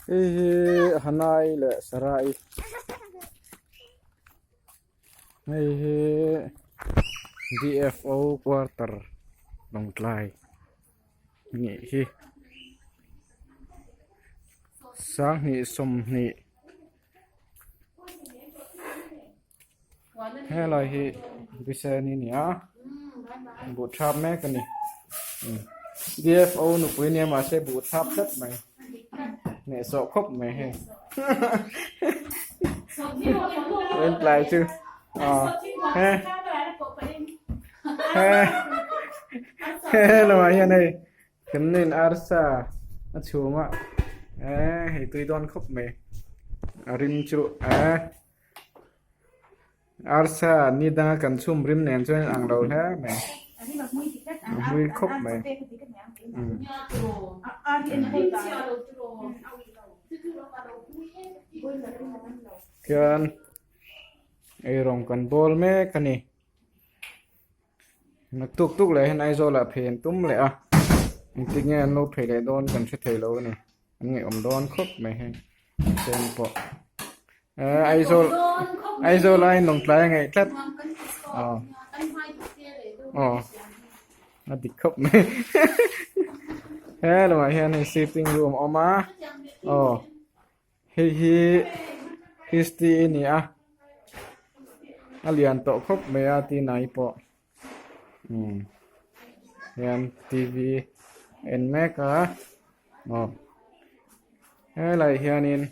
Hei hi Hanai leh Sarai hei hi D_F_O quarter Lawngtlai nih hi sanghnih sawmhnih Helai hi Biseni a ni a buh thap mek a ni D_F_O nupui nia mahse buh thap tlat mai hnehsawh khawp mai hei tlai chu aw he he he lamah hian hei Kan nen arsa a chhum a eee hei tui dawn khawp mai a rim chu eee arsa ni danga kan chhum rim nen chuan a ang lo hle mai a hmui khawp mai umm. Khian eirawng kan bawl mek a ni. Tuk tuk leh hian Aizawl ah phei an tum leh a engtik nge an lo phei leh dawn kan hre thei lo a ni an ngaihawm dawn khawp mai hei chen pawh eh Aizawl Aizawl aiin Lawngtlai a ngaih tlat aw aw a dik khawp mai he lamah hian hei sitting room a awm a aw. Hei hi Christy a ni a a lian tawh khawp mai a tinai pawh umm hian t v a en mek a aw helaiah hianin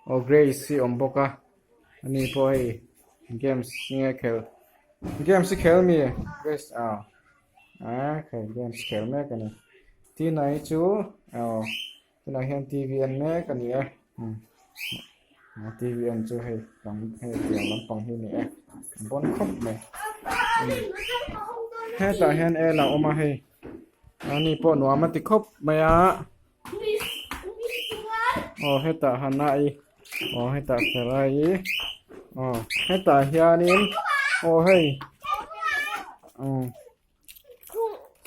aw Grace hi a awm bawk a ani pawh hei games nge a khelh games hi khel mi Grace ah ah games khel mek a ni tinai chu aw. Tunah hian tv en mek a ni e tv en chu hei lam hei tiang lampang hi a ni e a bawn khawp mai hetah hian el a awm a hei ani pawh nuam a ti khawp mai a aw hetah hana-i aw hetah sarai-i aw hetah hianin aw hei umm.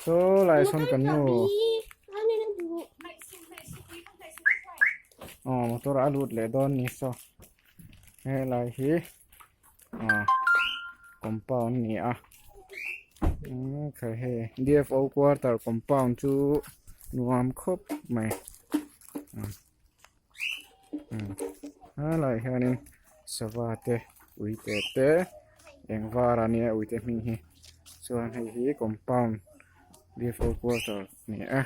Saw lai sawn kan nu aw motor a lut leh dawn ni saw helai hi aw compound a ni a hei D_F_O quarter compound chu nuam khawp mai helaiah hianin sava te uite te eng var a nia uite hming hi chuan hei hi compound D_F_O quarter a ni a.